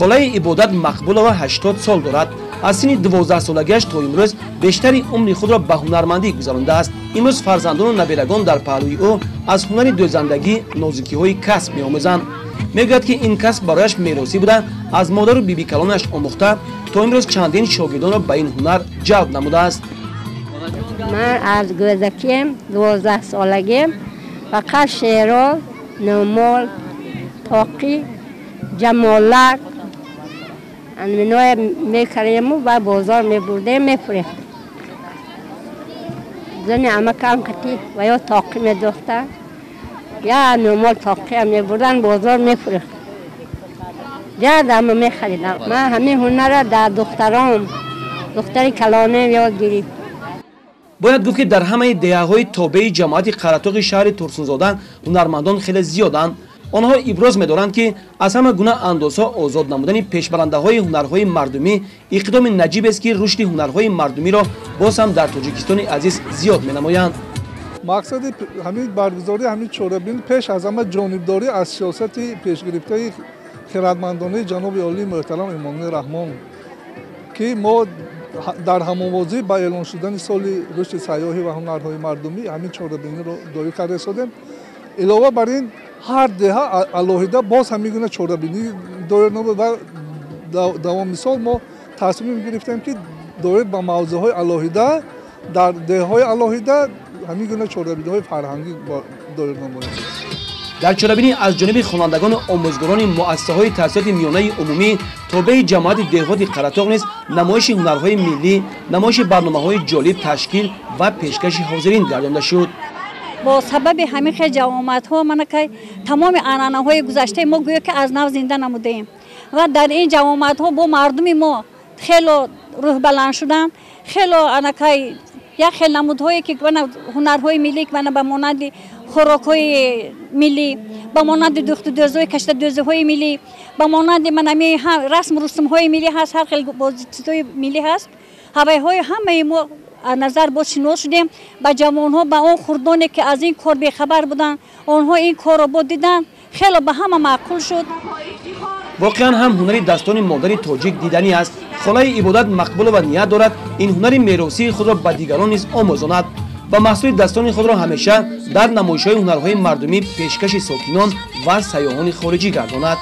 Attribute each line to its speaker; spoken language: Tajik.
Speaker 1: Холаи Ибодат Мақбулова 80 сол дорад. Аз синни 12-солагиаш то имрӯз бештари умри худро ба ҳунармандӣ гузарондааст. Имрӯз фарзандону наберагон дар паҳлӯи ӯ аз ҳунари дӯзандагӣ нозукиҳои касб меомӯзанд. Мегӯяд, ки ин касб барояш меросӣ буда, аз модару бибикалонаш омӯхта, то имрӯз чандин шогирдонро ба ин ҳунар ҷалб намудааст.
Speaker 2: Ман аз гӯзакием, 12-солагием, фақат шеъро, нумол, тоқӣ, ҷамолак миное мекардему ба бозор мебурдем, мефурехтем. Зани амакам кати ва ё тоқӣ медохта, я нумол тоқиам мебурдан, бозор мефурехтем. Ҷадама мехаридам. Ман ҳамин ҳунарро дар духтаром, духтари калонем ёд гирифт.
Speaker 1: Бояд гуфт, ки дар ҳамаи деҳаҳои тобеи ҷамоати Қаратоғи шаҳри Турсунзода ҳунармандон хеле зиёданд. Онҳо иброз медоранд, ки аз ҳама гуна андозҳо озод намудани пешбарандаҳои ҳунарҳои мардумӣ иқдоми наҷибест, ки рушди ҳунарҳои мардумиро боз ҳам дар Тоҷикистони азиз зиёд менамоянд.
Speaker 3: Мақсади ҳамин баргузории ҳамин чорабинӣ пеш аз ҳама ҷонибдорӣ аз сиёсати пешгирифтаи хиратмандонаи ҷаноби олии муҳтарам Эмомалӣ Раҳмон, ки мо дар ҳамовозӣ ба эълон шудани соли рушди сайёҳӣ ва ҳунарҳои мардумӣ ҳамин чорабиниро доир карда истодем. Илова бар ин, ҳар деҳа алоҳида боз ҳамин гуна чорабинӣ доир намуд ва давоми сол мо тасмим гирифтем, ки доир ба мавзӯъҳои алоҳида дар деҳаҳои алоҳида ҳамин гуна чорабиниҳои фарҳангӣ доир намоем.
Speaker 1: Дар чорабинӣ аз ҷониби хонандагону омӯзгорони муассисаҳои таҳсилоти миёнаи умумӣ тобеи ҷамоати деҳоти Қаратоғ низ намоиши ҳунарҳои миллӣ, намоиши барномаҳои ҷолиб ташкил ва пешкаши ҳозирин гардонда шуд.
Speaker 4: Бо сабаби ҳамин хел ҷавомадҳо манакай тамоми анъанаҳои гузаштаи мо гӯё ки аз нав зинда намудаем ва дар ин ҷавомадҳо бо мардуми мо хело рӯҳбаланд шуданд, хело анакай як хел намудҳое ки ҳунарҳои миллӣ, мана ба монанди хӯрокҳои миллӣ, ба монанди духтудӯзҳои каштадӯзиҳои миллӣ, ба монанди манами расму русумҳои миллӣ ҳаст, ҳар хел чизҳои миллӣ ҳаст. Ҳавайҳои ҳамаи мо аз назар боз шинос шудем. Ба ҷавонҳо, ба он хурдоне ки аз ин кор бехабар буданд, онҳо ин корро бо диданд, хело ба ҳама маъқул шуд.
Speaker 1: Воқеан ҳам ҳунари дастони модари тоҷик диданӣ аст. Холаи Ибодат Мақбулова ният дорад ин ҳунари меросии худро ба дигарон низ омӯзонад ва маҳсули дастони худро ҳамеша дар намоишҳои ҳунарҳои мардумӣ пешкаши сокинон ва сайёҳони хориҷӣ гардонад.